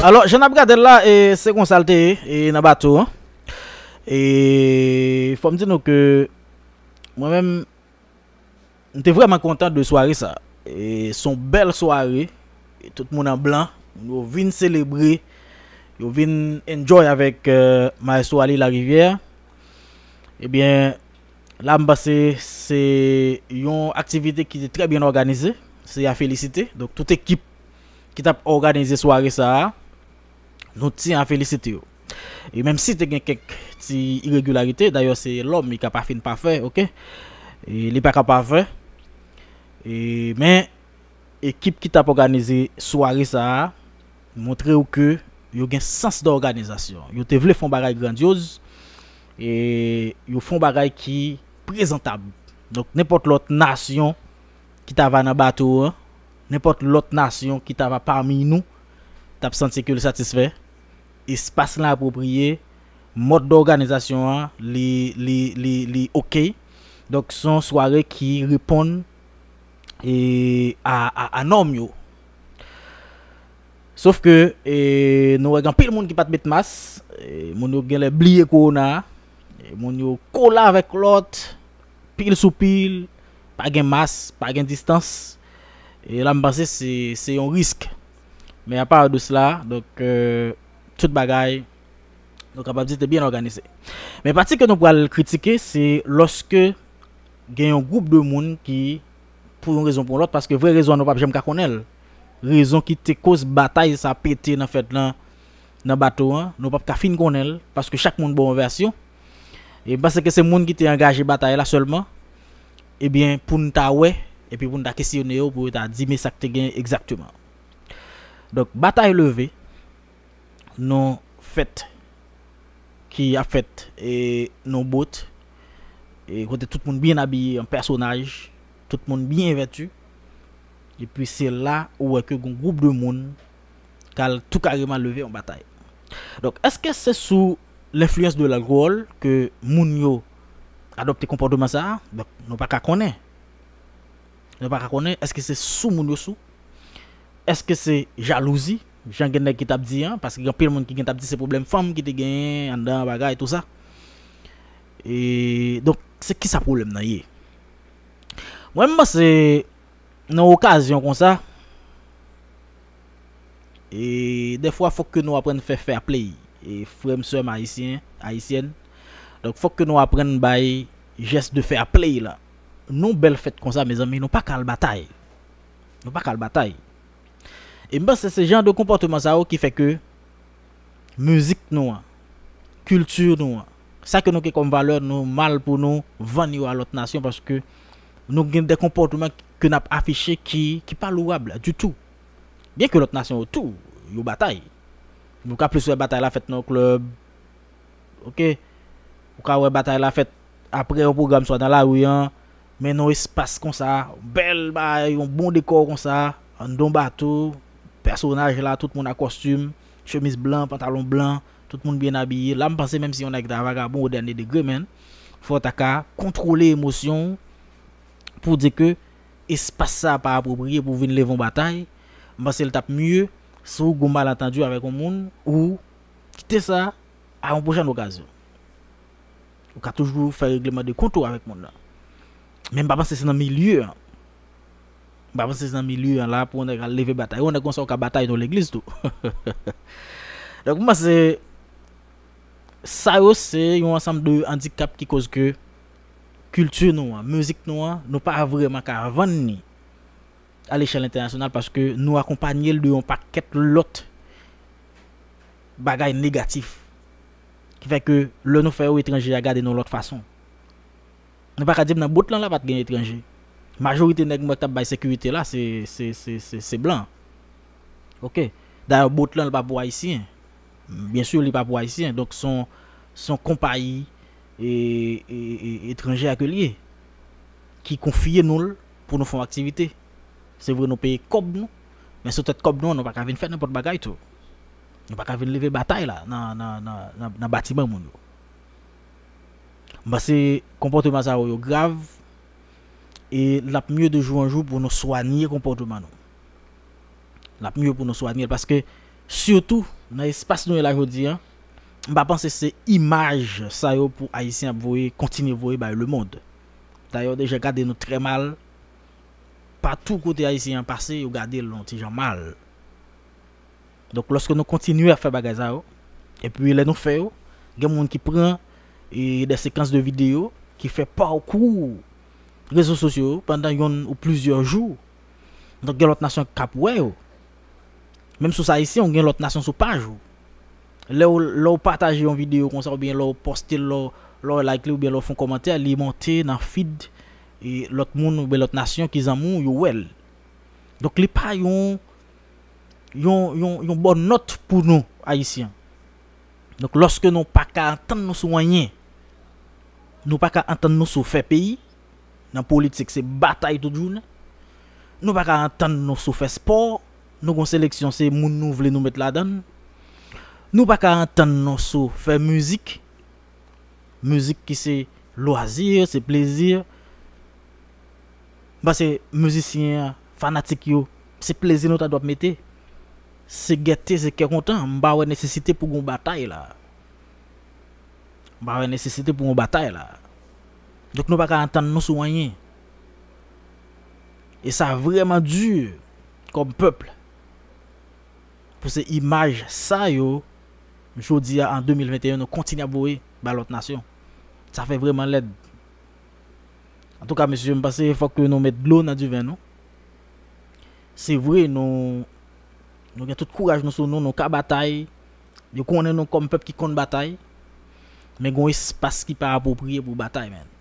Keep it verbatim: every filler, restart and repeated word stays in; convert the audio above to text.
Alò, jan n ap gade l la, e, se konsa l te ye, e, nan bato an. E fò m di nou ke mwen menm, m te vrèman kontan de sware sa. E se yon bèl sware. E tout moun an blan, moun yo vin selebre, yo vin enjoy avèk, euh, Maestro Ali Larivière. Ebyen, la m panse se yon aktivite ki te trè byen òganize. Se a felisite. Donk, tout ekip ki t ap òganize sware sa a, nou tyen a felisite yo. E menm si te gen kèk ti iregilarite, dayè se lòm, li ka pa fin pafè, oke? E li pa ka pafè. E, men, ekip ki t ap òganize sware sa a montre w ke yo gen sans dòganizasyon. Yo te vle fè yon bagay grandyoz, e yo fè yon bagay ki prezantab. Donk, nenpòt lòt nasyon ki ta va nan bato an, nenpòt lòt nasyon ki ta va pami nou, t ap santi ke l satisfè. Espas lan apwopriye, mòd dòganizasyon an, li, li, li, li oke. Donk, se yon sware ki reponn, e, a, a, a nòm yo. Sof ke, e, nou wè gen anpil moun ki pa t met mas, e, moun yo genlè bliye kowona a, e, moun yo kole avèk lòt, pil sou pil, pa gen mas, pa gen distans. E la, m panse se, se yon risk. Men apa de sela, donk, euh, tout bagay, nou kapab di, te byen òganize. Men pati ke nou pral kritike, se lòske gen yon gwoup de moun ki, pou yon rezon pou yon lòt, paske vrè rezon an nou p ap janm ka konnen l. Rezon ki te koz batay sa pete nan fèt lan, nan bato an, nou p ap ka fin konnen l, paske chak moun ba yon vèsyon. E m panse ke se moun ki te angaje batay la sèlman, ebyen, pou n ta wè, epi pou n ta kesyone yo, pou yo ta di, men sa k te gen egzakteman. Donk, batay leve, nan fèt ki ap fèt, e, nan bot, e, kote tout moun byen abiye an pèsonaj, tout moun byen vèti, epi se la ou wè ke gon gwoup de moun k al tou kareman leve yon batay. Donk, èske se sou lenfliyans de lalkòl ke moun yo adopte konpòteman sa a? Donk, nou pa ka konnen. Nou pa ka konnen èske se sou moun yo sou, èske se jalouzi, jan gen nèg ki t ap di an, paske gen anpil moun ki gen t ap di se pwoblèm fanm ki te genyen anndan bagay, tou sa. E, donk, se kisa pwoblèm nan ye? Mwen, m panse, nan okazyon konsa, e, dèfwa, fòk ke nou aprann fè fair play. E, frè m, sè m ayisyen, ayisyèn, donk, fòk ke nou aprann bay jès de fair play la. Nan bèl fèt konsa, mezanmi, nou pa ka al batay. Nou pa ka al batay. E m panse se jan de konpòteman sa yo ki fè ke mizik nou an, kilti nou an, sa ke nou gen kòm valè, nou mal pou nou vann yo a lòt nasyon, paske nou gen de konpòteman ke n ap afiche ki, ki pa louwab ditou. Byen ke lòt nasyon yo tou, yo batay. Nou ka plis wè batay la fèt nan klèb, oke? Ou ka wè batay la fèt apre yon pwogram, swa nan lari an, men nan yon espas konsa, bèl bagay, yon bon dekò konsa, anndan yon bato, pèsonaj la, tout moun a kòstim, chemiz blan, pantalon blan, tout moun byen abiye. La, m panse menm si yon nèg ta vagabon o dènye degre, men fò w ta ka kontwole emosyon w pou di ke espas sa pa apwopriye pou w vin leve yon batay. M panse l t ap mye si w gon malantandi avèk yon moun, ou kite sa a yon pwochèn okazyon. Ou ka toujou fè regleman de kont ou avèk moun nan. Men m pa panse se nan milye an. M pa panse se nan milye an la pou yon nèg al leve batay. Yon nèg konsa ou ka batay nan legliz tou. Donk, m panse sa yo se yon ansanm de andikap ki koz ke kilti nou an, mizik nou an, nou pa vrèman ka vann li a lechèl entènasyonal, paske nou akonpanye l de yon pakèt lòt bagay negatif. Ki fè ke lè nou fè yo, etranje a gade nou lòt fason. Nou pa ka di m nan bout lan la pa t gen etranje. Majorite nèg mwen k t ap bay sekirite la, se, se, se, se, se blan. Oke. Dayè, bout lan, li pa pou ayisyen. Byen si, li pa pou ayisyen. Donk, se yon, se yon konpayi e, e, e, etranje a ke l ye, ki konfye nou l pou nou fè yon aktivite. Se vre, nou peye kòb nou, men sou tèt kòb nou an, nou pa ka vin fè nenpòt bagay tou. Nou pa ka vin leve batay la nan, nan, nan, nan, nan batiman moun yo. M panse konpòteman sa yo, yo grav, e l ap mye de jou an jou pou nou swanye konpòteman nou. L ap mye pou nou swanye l, paske Sitou nan espas nou ye la jodi a, m pa panse se imaj sa yo pou Ayisyen ap voye, kontinye voye bay lemonn. Dayè, yo deja gade nou trè mal. Patou kote Ayisyen an pase, yo gade l yon ti jan mal. Donk, lòske nou kontinye ap fè bagay sa yo, epi lè nou fè yo, gen moun ki pran e, de sekans de videyo ki fè pakou rezo sosyo yo pandan yonn ou plizyè jou. Donk, gen lòt nasyon k ap wè yo. Menm si w se Ayisyen, ou gen lòt nasyon sou paj ou. Lè w, lè w pataje yon videyo konsa, oubyen lè w poste l, lè w, lè w like li, oubyen lè w fè yon kòmantè, li monte nan feed e, lòt moun oubyen lòt nasyon ki zanmi w, yo wè l. Donk, li pa yon, yon, yon, yon bòn nòt pou nou, Ayisyen. Donk, lòske nou pa ka antann nou sou anyen, nou pa ka antann nou sou fè peyi, nan politik, se batay tout jounen. Nou pa ka antann nou sou fè spò, nou gon seleksyon, se moun nou vle nou met ladan l. Nou pa ka antann nou sou fè mizik, mizik ki se lwazi, se plezi. M panse mizisyen an, fanatik yo, se plezi nou ta dwe ap mete. Se gète, se kè kontan. M pa wè nesesite pou gon batay la. M pa wè nesesite pou gon batay la. Donk, nou pa ka antann nou sou anyen. E sa vrèman di kòm pèp. Pou se imaj sa yo, jodi a, an de mil venteyen, nou kontinye ap voye bay lòt nasyon. Sa fè vrèman lèd. Antouka, mesye, m panse fòk ke nou met dlo nan diven nou. Se vre, nou, nou gen tout kouraj nou sou nou, nou ka batay. Yo konnen nou kòm pèp ki konn batay. Men gon espas ki pa apwopriye pou batay, menn.